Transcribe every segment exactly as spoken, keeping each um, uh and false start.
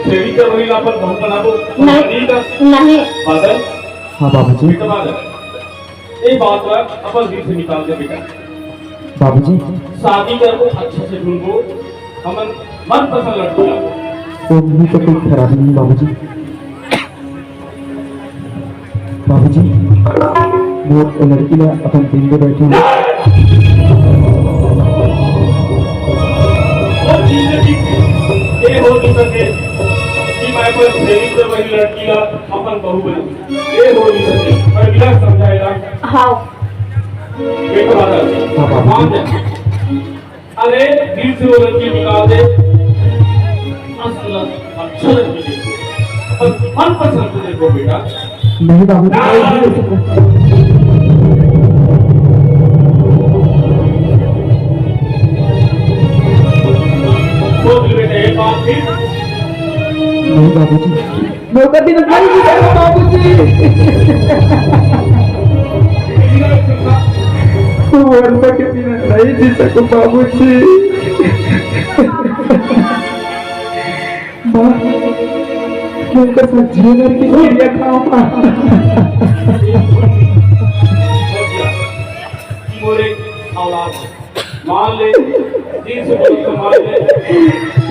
छेड़ी के वही ला अपन बहू बनाबो। नहीं, नहीं का? नहीं। बादल। हाँ बाबूजी। बेटा बादल, ये बात ला अपन दिल से निकाल दे बेटा। बाबूजी। शादी करबो, अच्छा से ढूंढबो, हमन मनपसंद लड़की ला। वो भी तो कोई खराबी नहीं बाबूजी। बाबूजी, मोर ए लड़की ला अपन दिन दे बैठे हूँ। वो जिंदगी ये हो नहीं सके कि मैं कोई प्रेमी से वही लड़की ला अपन बहू बनाऊं। ये हो नहीं सके। मैं बिना समझाए ना। हाँ। बेटा बादल, हाँ, बाबूजी। मान जा। अरे, दिल से वो लड़की निकाल दे। असल अच्छा लड़की दे। पर मनपसंद तुझे को बेटा। नहीं बाबू, नहीं। नहीं। सोच ले बेटा, एक बात फिर। नहीं बाबूजी। मौका दिन नहीं जी सकूं बाबूजी। वर्षा के बिना नहीं जी सकूं बाबूजी। माँ, मैं कसम जिए मर के क्रिया खाऊंगा। मोरे औलाद। मान ले, दिल से बोल के मान ले।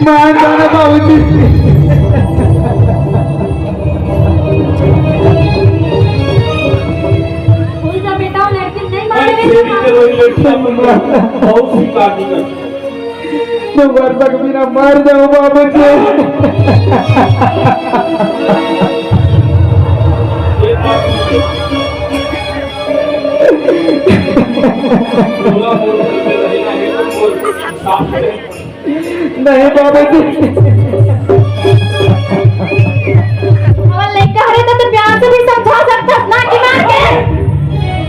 मान जाना बाबूजी। कोई सा बेटा और लड़की नहीं माने अरे, रे। तेरी तो रोई लड़की अपन बहुत स्वीकार नहीं करती। मैं वर्षा के बिना मर जाऊं बाबूजी। ये बात सुन। बोला, बोल, बोल, बोल, बोल, बोल। नहीं बाबूजी। अउ लइका हरे त, त प्यार से भी समझा सकथस ना कि मार के।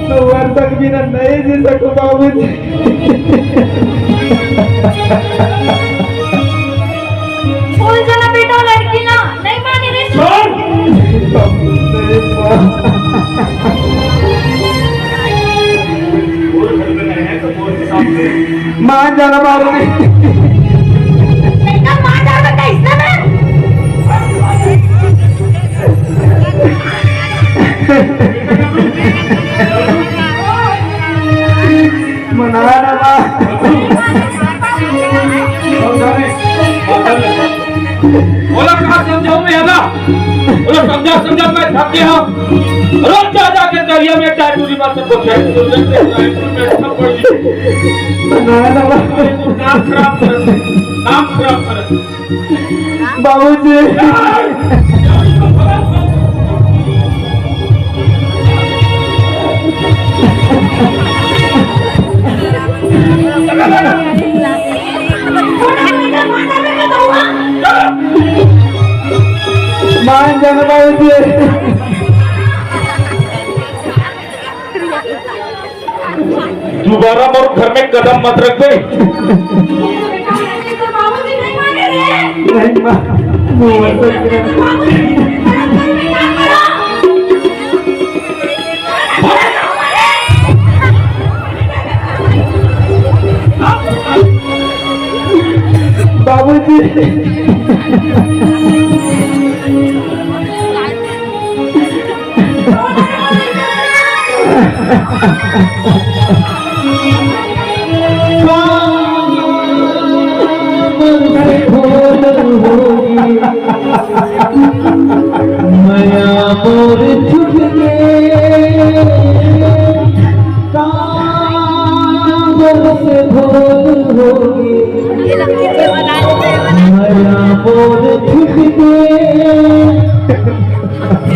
मैं वर्षा के बिना नहीं जी सकूं बाबूजी। भूल जाना बेटा, लड़की ना, नहीं माने रे। सुन! मान जाना मारो रे। बेटा, मान जाना कैसे मैं? मना ना बा। ओला का समझाऊं मैं, है ना? ओला समझा, समझा मैं थक गया। रोज जा जा के दरिया में टाटूरी मार से पूछे। तो जब से टाटूरी में सब पड़ गई। ना, ना, ना। काम खराब कर, काम खराब कर। बाबूजी। मान जाना बाबूजी। दोबारा मोर घर में कदम मत रखबे। नहीं माँ, वो ऐसा बाबूजी। मया मोर छुट के काबर से भोर होगे। मया मोर छुट के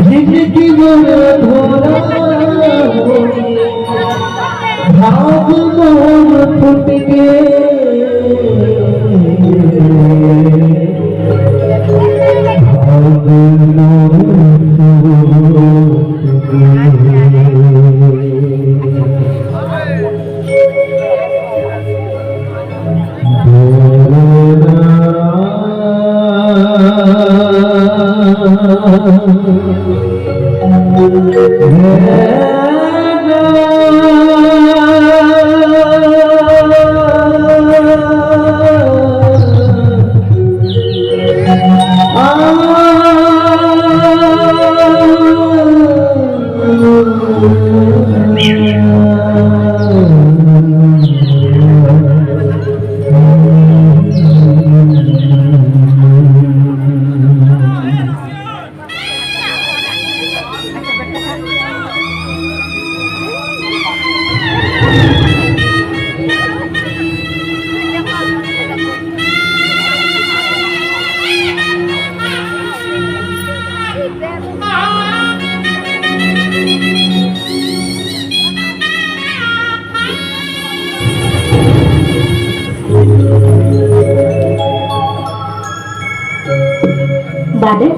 जिंदगी मोर भोरा होगे। भाग मोर फुट गे, भाग मोर फुट गे। बादल।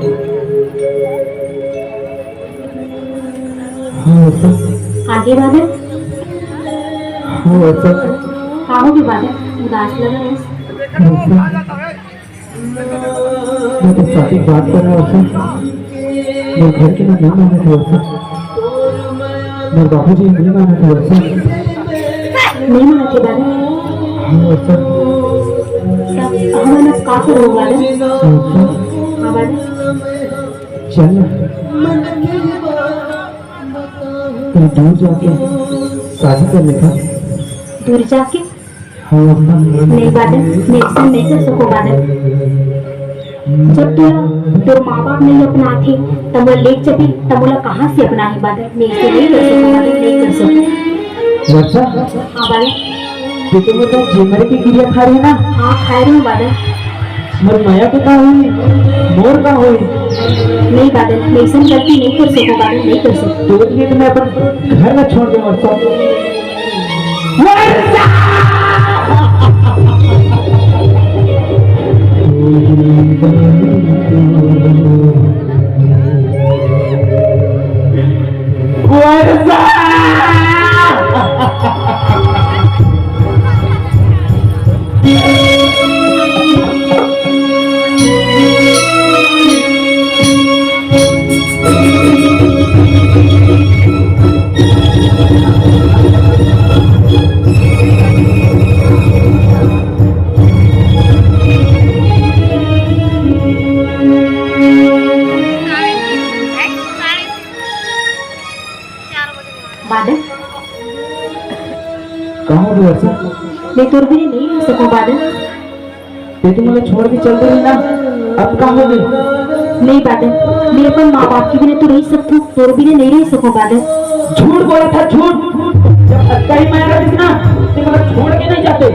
हाँ, वर्षा। आगे बादल। हाँ, वर्षा। का हो गे बादल? उदास लगा है। वर्षा, मैं तो शादी के बात कर रहा हूँ, वर्षा। मोर घर के ना नहीं मानत हे, वर्षा। मोर बाबूजी नहीं मानत हे, वर्षा। नहीं मानत हे बादल। हाँ, वर्षा। हमन अब का करबो बादल? वर्षा। हाँ, बादल। चल ना, कहीं दूर जाके शादी कर लेथन। दूर जाके? हाँ, वर्षा। नहीं बादल, मैं ऐसा नहीं कर सकूँ बादल। जब तोला तोर माँ बाप नहीं अपनाथे, त मोला लेके जबे, त मोला कहाँ से अपनाही बादल? मैं ऐसे नहीं कर सकूँ बादल, नहीं कर सकूँ। वर्षा, हाँ बादल। ते तो मोर साथ जी मरे के किरिया खाए रहे ना? हाँ, खाए रहे बादल। मोर मया के का होई? मोर का होई? नहीं बादल, मैं ऐसन गलती नहीं कर सकूँ बादल, नहीं कर सकूँ। तोर लिए तो मैं अपन घर में छोड़ के मर सकूँ। वर्षा! वर्षा! बादल। का हो गे वर्षा? मैं तोर बिना नहीं रह सकूं बादल। ते तो मोला छोड़ के चल दे ना, अब का हो गे? नहीं बादल, मैं अपन माँ बाप के बिना तो रह सकथूं, तोर बिना नहीं रह सकूं बादल। झूठ बोलत हस, झूठ। जब अतका ही मया रहिस ना, ते मोला छोड़ के नहीं जाते।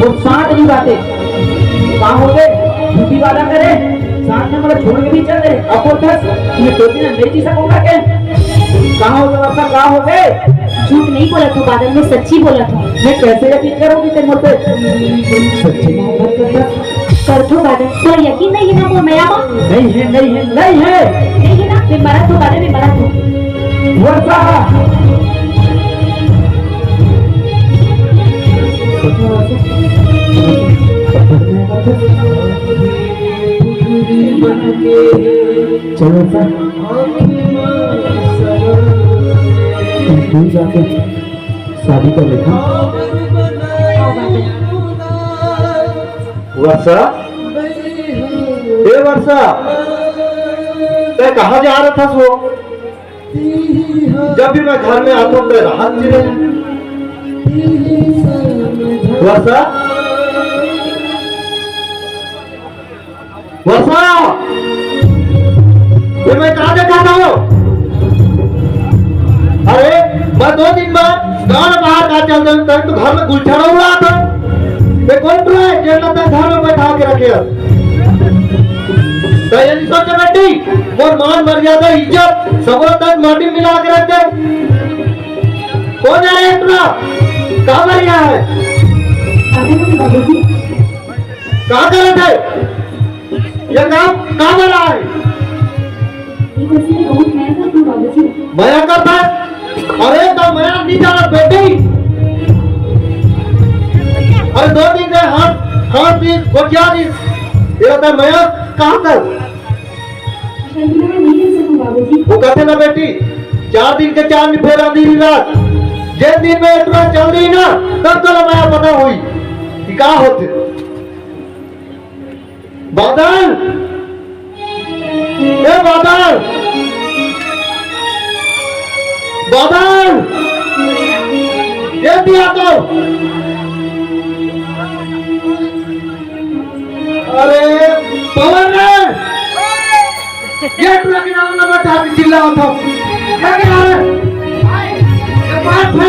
वो साथ नहीं जाते। का हो गे? झूठी वादा करे, साथ में मोला छोड़ के भी चल दे। अब बोलत हस, मैं तोर बिना नहीं जी सकूं के? का हो गे वर्षा, का हो गे? झूठ नहीं बोलत हूँ बादल, मैं सच्ची बोलत हूँ। मैं कैसे यकीन करूँ कि ते मोर पे सच्ची मोहब्बत करत हस? करथों बादल, तोला यकीन नहीं हे ना मोर मया मा? नहीं हे, नहीं हे, नहीं हे। नहीं हे ना, मैं मरत हूँ बादल, मैं मरत हूँ। वर्षा! चलो सर, तू जाके शादी कर लेना। वर्षा, ए वर्षा, तैं कहाँ जा रहा था सो? जब भी मैं घर में आता हूँ, तैं राहत जी रहे। वर्षा, वर्षा, ये मैं कहाँ देखा था? अरे, मैं दो दिन बाद गाँव बाहर का चल देंव, तब तो घर में गुलछड़ा उड़ा था। मैं कौन रहा है, जेला तक घर में बैठा के रखे है। तो ये नहीं सोचे बेटी, मोर मान मर्यादा, इज्जत, सब तक माटी मिला के रख दे। कौन है इतना? कहाँ मर गया है? अभी तो बाबूजी। का करत हे? ये काम का बना है? ये कुर्सी में बहुत महंगा क्यों बाबूजी? मया करता है? अरे तो मया नहीं जाना बेटी। अरे दो दिन के हाथ, हाथ भी गोटिया दी। ये तो मया कहाँ कर? अकेले में नहीं रह सकूं बाबूजी। वो कहते ना बेटी, चार दिन के चांद फेरा दी रात। जिस दिन में इतना चल रही ना, तब तो मया पता हुई कि का होते। बादल, ए बादल, बादल, अरे पवन रे, ये टूरा के नाम ला बता, चिल्लावत हव। क्या कह रहा है? ये बात है।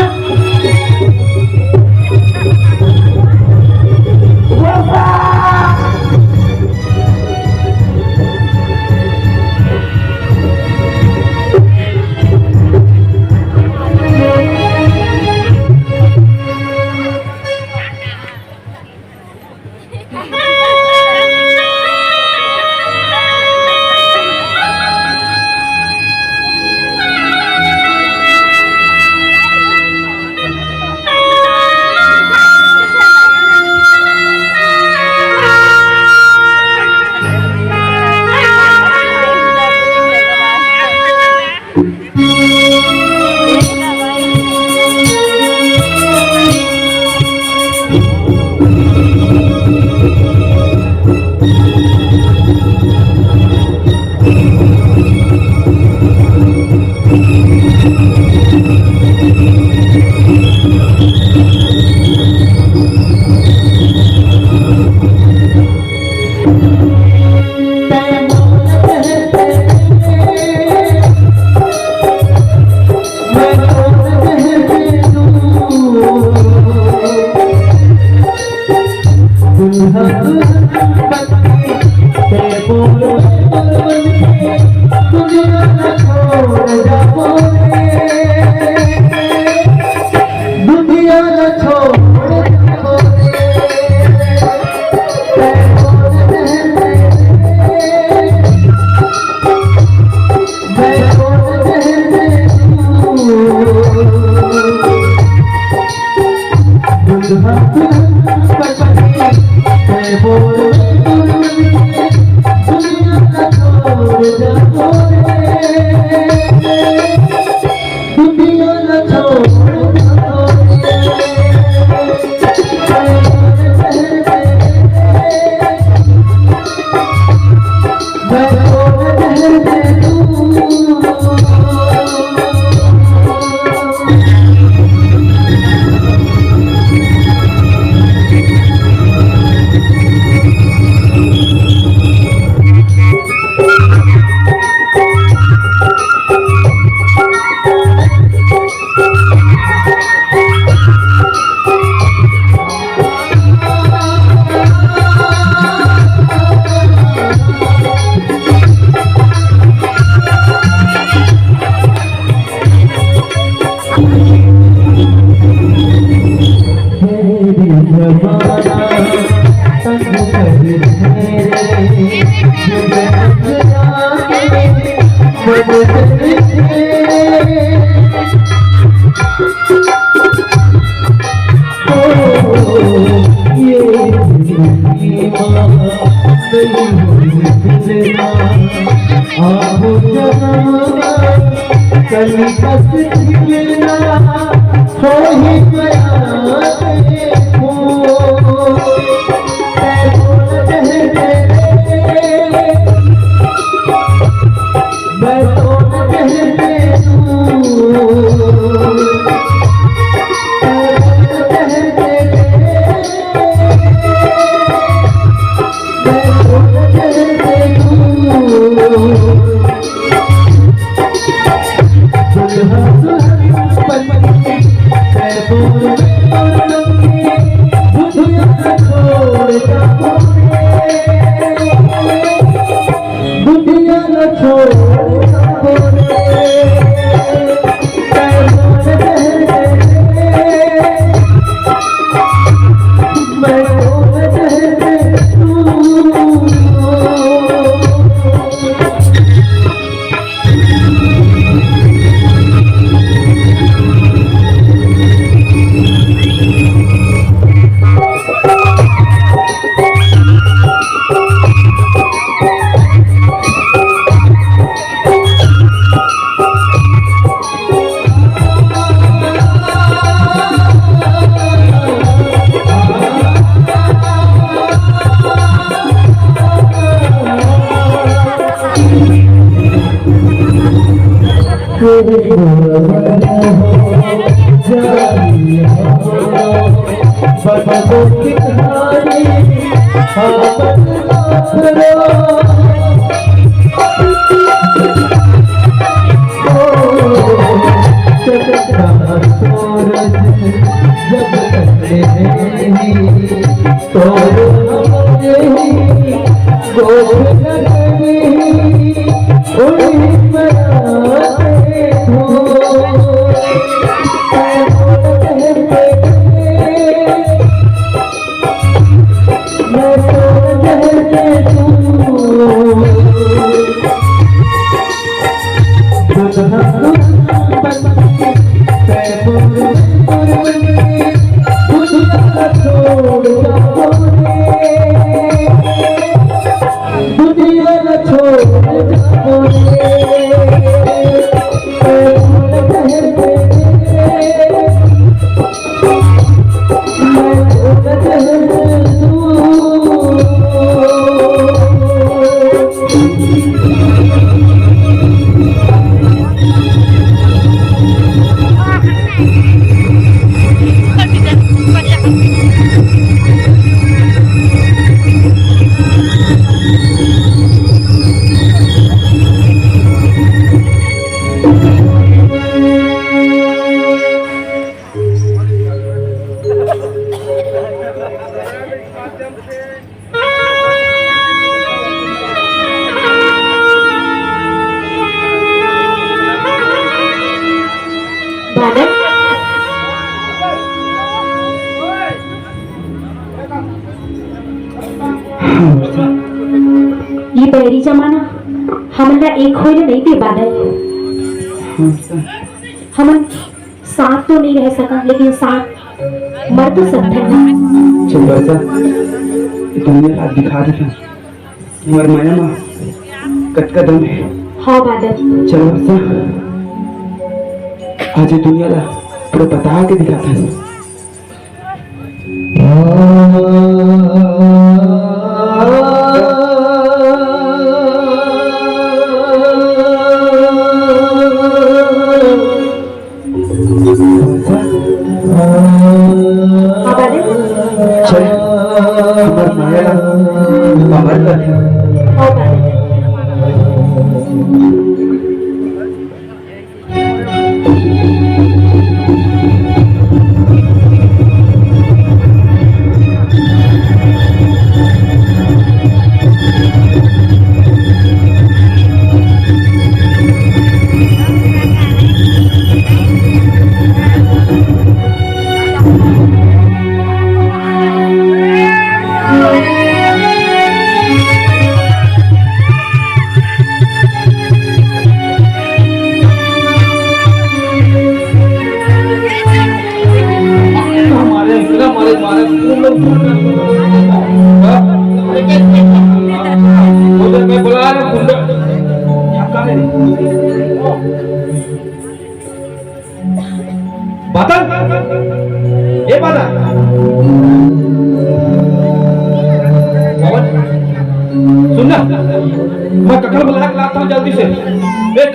बादल, ये बैरी जमाना हमन ला एक होए ले नहीं दे बादल। हमन साथ तो नहीं रह सकन, लेकिन साथ मर तो सकथन ना। चल वर्षा, ये दुनिया ला दिखा देथन। हमर माया मा कतका दम हे। हाँ बादल। चल वर्षा, आज ये दुनिया ला पूरा बता के दिखाथन। हाँ बादल। चल, हमर माया ला अमर कर। हाँ बादल। मारे, इतना मारे, मारे, तुम लोग, हाँ? उधर मैं बुला रहा हूँ, गुंडा। क्या कह रहे? बादल, ए बादल, पवन, सुन ना, मैं कका ला बुला के लाता हूँ जल्दी से। ए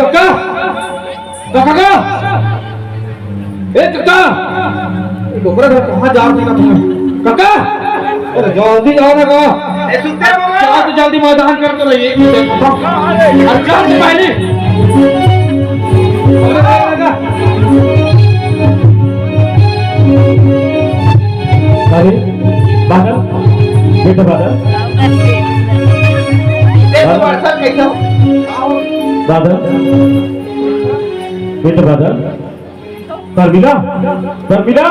कका, कका, कका, ए कका, ए डोकरा घर कहाँ जा रहे हो तुम? कका, अरे जल्दी आओ ना कका। ए, सुनते हो बाबा? जाओ तो जल्दी मैदान कर तो रहिए। अरे जाओ तो पहले। अरे, अरे, अरे। अरे, बादल, बेटा बादल। ए, बादल। बादल, बेटा बादल। शर्मिला, शर्मिला,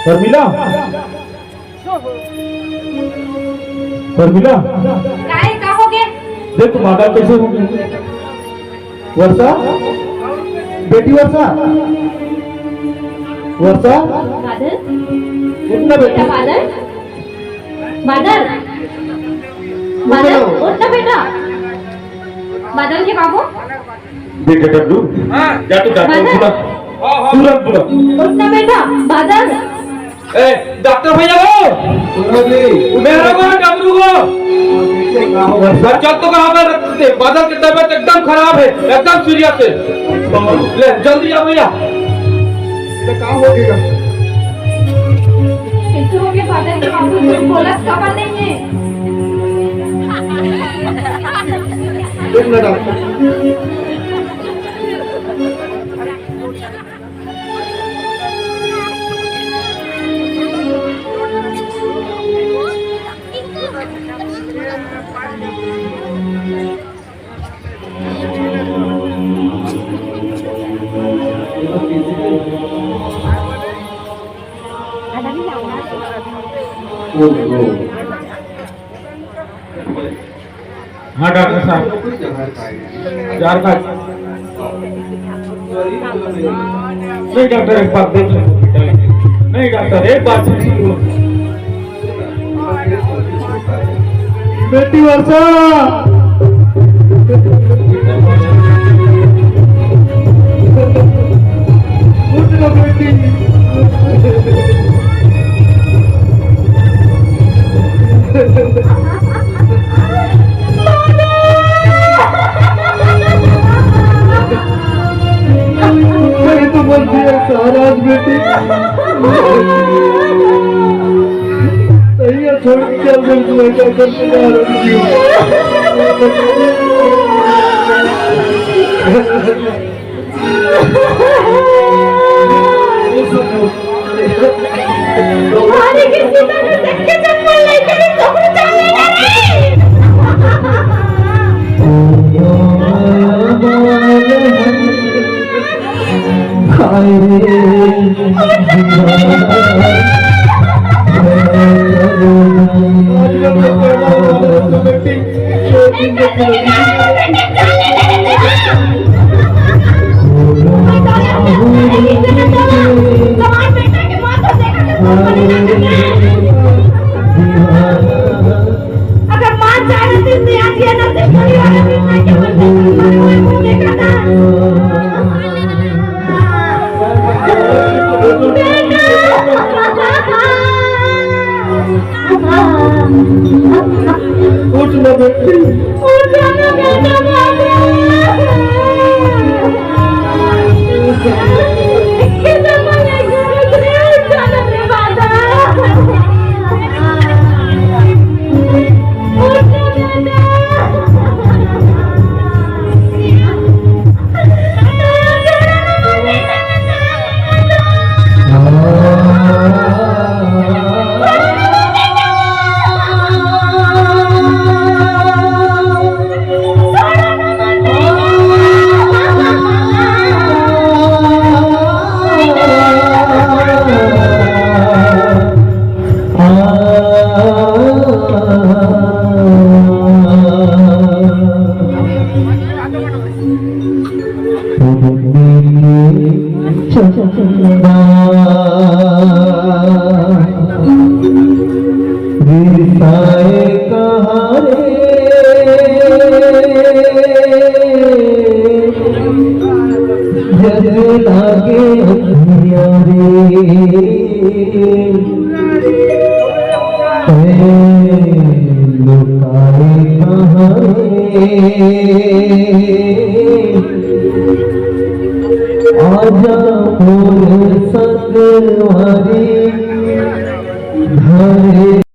शर्मिला, शर्मिला। काय, का हो गया? देख, तू बादल कैसे हो गया? वर्षा, बेटी वर्षा, वर्षा, बादल? उठ ना बेटा। बेटा बादल, बादल, बादल, उठ ना बेटा। बादल के बाबू, बेटा डब्लू, हाँ। जा तू डॉक्टर को बादल। बुला। हाँ, हाँ। तुरंत बुला। उठ ना बेटा, बादल। ए, डॉक्टर भैया हो। सुनो जी। मेरा को डब्लू को। कैसे, का हो गया? बच्चा तो कहाँ पर रखते? बादल की तबीयत एकदम खराब है, एकदम सीरियस है। ले, जल्दी आओ भैया। ये का हो गया? के फादर के बाबू कुछ बोलस का नहीं है? देख ना डॉक्टर। हाँ डॉक्टर साहब, चार पाँच। नहीं डॉक्टर, एक बार देख लो। नहीं डॉक्टर, एक बार फिर से बोलो। बेटी वर्षा। उठ ना बेटी। मैं तो मर गया सारा आज बेटी। सही है, छोड़ के चल दे, तू ऐसा करके जा रही है। अरे, किसी तरह से के चप्पल लेके भी तो जाने लगे। हाय रे। अगर मां चाहे तो इतनी आज ये नसीब थोड़ी वाला दिन ना कि बंदे को मारो है, वो देखा था। उठ ना बेटी। उठ ना बेटा, बाबा। चंदा रिसाए कहाँ रे, जग लागे अंधिया रे। ए लुकाए कहाँ रे, आजा मोर संगवारी घरे।